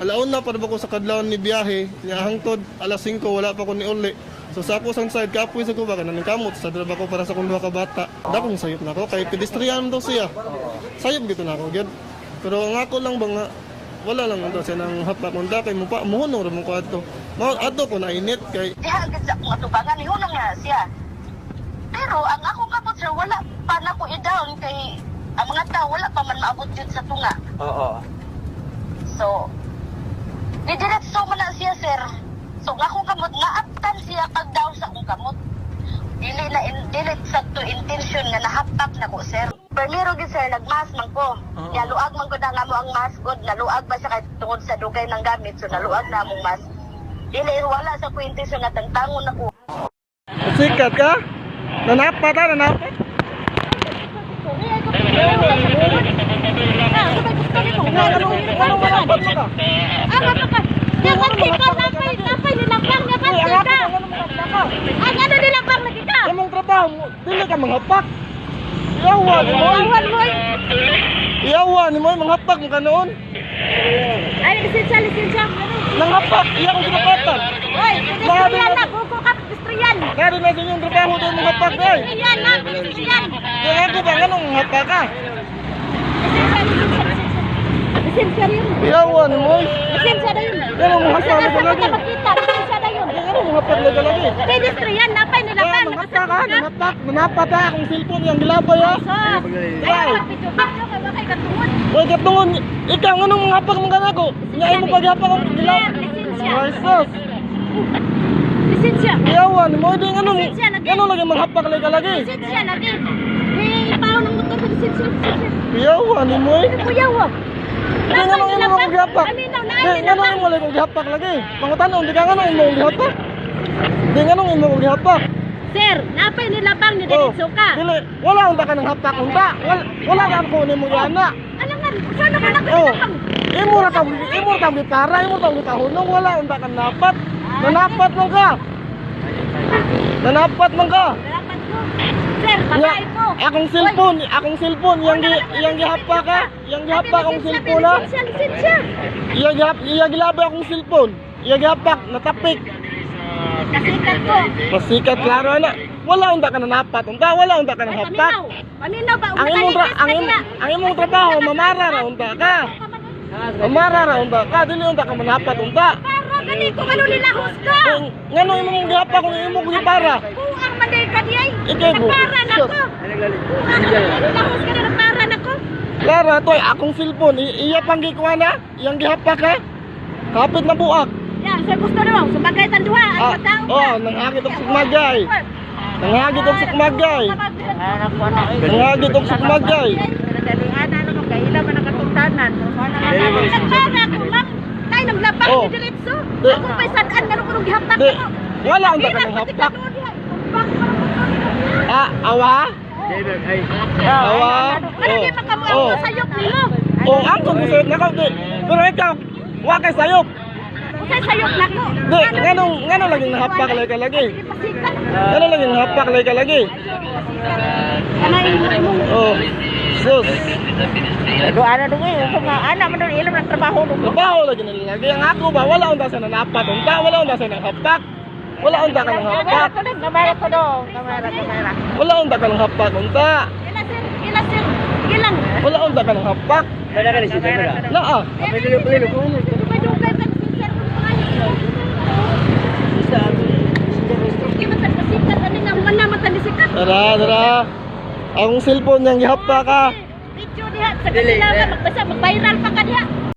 Alauna para ba ko sa kadlawon ni biyahe, niya hangtod alas 5 wala pa ko ni uli. So sa ako sang side kapoy sa ko ba kanang kamot sa dra ba ko para sa akong duha ka bata. Dakong sayop nako kay pedestrian daw siya. Sayop gito nako gyud. Pero ang ako lang ba nga wala lang daw siya nang hapak unta kay mo pa muhunong ra mo ko adto. Mao adto ko nainit kay Diha agad sa akong atubangan, nihunong na siya. Pero ang akong kamot, sir, wala pa na ko i-down kay ang mga tao wala pa man maabot yun sa tunga. So, didiretso man na siya, sir. So, ang akong kamot, naaptan siya pag down sa akong kamot. Dili na, dili sa to intention nga nahapak na ko, sir. Primero gid, sir, nagmask man ko. Naluag man ko na nga mo ang mask god, naluag ba siya kay tungod sa dugay ng gamit, so naluag na among mask. Dili, wala sa ko intention nga tangtangon ako. Sikat ka? Nanapat ha, nanapat. Anong manapat mo ka? Ang ano nilabang lagi ka? Among trabaho mo, dili ka manghapak. Iyawa ni mo. Awal mo. Iyawa ni mo, manghapak mo ka noon. Ay, lisensya, lisensya. Nanghapak, iya kong ginapatan. Oy, pedestrian na, buko ka, pedestrian. Kari na sa inyong trabaho doon manghapak day. Pedestrian na, pedestrian. Kaya ako ba, anong manghapak ka? Lisensya, lisensya, lisensya. Lisensya na yun. Iyawa ni mo. Lisensya na yun. Anong manghapak Sa ka lagi? ka magkita, lisensya na yun. Anong manghapak ka lagi? Pedestrian, napay Kaya nilabang. manghapak ka, nanapak, nanapat ha, akong cellphone yung gilabay ha. Sus. Ay, magpidyo-pidyo ka ba kay katungod? Uy, katungon, ikaw, anong manghapak mo ka na ako? Nga mo paghapak akong gilabay. Sir, lisensya. Ay, sus. Lisensya. Iyawa ni mo, di anong, Lisensya lagi. ano lagi manghapak lagi lagi? Lisensya lagi. Eh, paano ng motor, lisensya, lisensya. Iyawa ni mo eh. Kuya, wa. Di nga nung imo kong gihapak. Aminaw na, Di nga nung imo kong gihapak lagi. Pangutan-on, di ka nga nung imo kong gihapak. Di nga nung imo kong gihapak. Sir, napay nilabang ni Oh, diretso ka. Dili, wala unta ka nang hapak unta. Wala, wala ka ko nimo giana. Alangan, sana man ako Oh. nilabang. Imo ra ka gitara, imo ra ka gitahunong, wala unta ka napat. Nanapat man ka. Nanapat man ka. Dapat ko. Sir, Nga, babae ko. Akong cellphone, yang gihapak ka, yang gihapak akong cellphone ha. Lisensya, lisensya. Iya gihap, iya gilabay akong cellphone. Iya gihapak, natapik. Kasikat ko. Pasikat klaro na. Wala unta ka nanapat unta, wala unta ka Ay, nanghapak. paminaw. Paminaw ba? Ang imong trabaho mamara ra unta ka. Mamara ra unta ka, dili unta ka manapat unta. Para gani ko ano nilahos ka. Kung ngano imong gihapak kung imong gipara. Kuang man day ka di ay. Ikay mo. Nagpara na ko. Kuang nilahos ka na nagpara na ko. Klaro to akong cellphone, iya pang gikuha na, iyang gihapak ka. Kapit na buak. Yan, sir, gusto naman. Sumagay tan duha. Ang Ah, tao ka. oh, nanghagit og sukmagay. Nanghagit og sukmagay. Nanghagit og sukmagay. Nagpara ko, ma'am. Kay naglabang Oh. ni diretso. Di. Ako pa'y sad-an nga nung gihapak Di, ko. wala unta ka Bilang nanghapak. pati kanon diha. Tumbak ko ng motor nila. Ah, awa? Awa? Ano di makamuang Oh. ko sayop nimo? Oh, ang kung sayop nako, di. Pero ikaw, wa kay sayop. Usay sayop nako. Di, ngano lagi nahapak lagi ka lagi. Sige, pasikat. Ngano lagi nahapak lagi ka lagi. Kana imo imong Oh. Sus. Doa na doon eh. Kung anak man doon, ilam ng trabaho doon. Trabaho lagi nila lagi. Ang ako ba wala unta sa nanapat unta, wala unta sa nanghapak. Wala unta ka nanghapak. Kamera ko doon, kamera ko doon. Kamera, kamera. Wala unta ka nanghapak unta. Ila sir, ila sir. Ilang. Wala unta ka nanghapak. Naa. Dugay-dugay pa si sir kung pangayo. Di man tan pasikat ani nga human na man tan sikat. Tara, tara. Akong cellphone yang gihapak ka. Video diha sa kanila magbasa mag-viral pa ka diha.